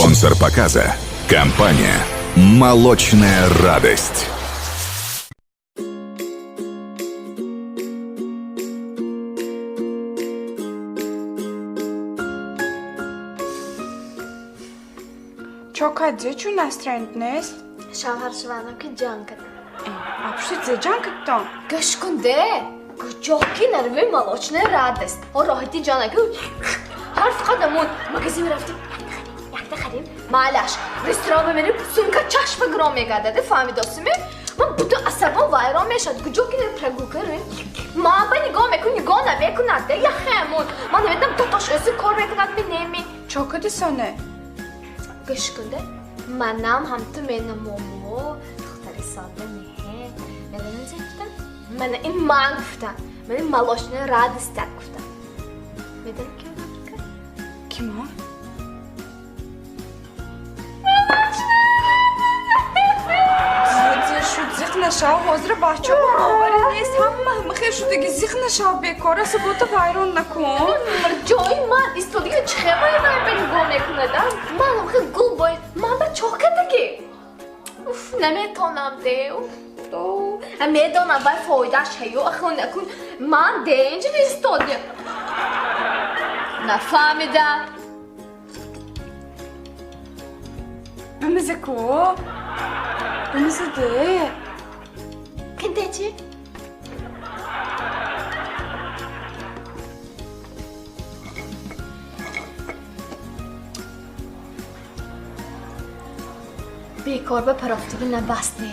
Спонсор показа – компания «Молочная радость». Чо кадзе, чу настроение нест? Шавҳар шаванам ки ҷанг кардам. Апши зе ҷанг кардтон? Гӯш кун де, куҷо ки наравӣ, молочная радость. О роҳати ҷанаку ҳар фақат амон магазин мерафтим, якта харим, майлаш, ресторан мемерим, сумка чашма гиром мегардад, фаҳмидосиме? Ман бутун асабом вайрон мешавад. Куҷо ки прогулка равем, ман ба нигоҳ мекун, нигоҳ намекунад, де яхемон. Ман намедонам, додош ӯзи кор мекунад ми неми. Чо кади соне? Гӯш кун де, манам ҳам ту менамомо, духтари сода не. Медонӣ чӣ гуфтам? Мана ин ман гуфтам. Мана ин молочная радость гуфтам. Медонӣ ки кард? Кимо? Зуд зиқ нашав, ҳозир бача боварӣ нест, ҳама ҳамахел шудаги, зиқ нашав, бекора суббота вайрон накун. Ҷои ман истодиги чихе вай ба нигоҳ мекунад, а? Ман охи гул бой, ман ба чоҳ кадаги. Уф, наметонам де. Уф, медонам вай фоидааш ҳаю, ахи накун, ман де инҷа истоди. Нафаҳмида. Бимизе ку? Бимизе де. Кинтечи? Бекор ба парофтиги набасте.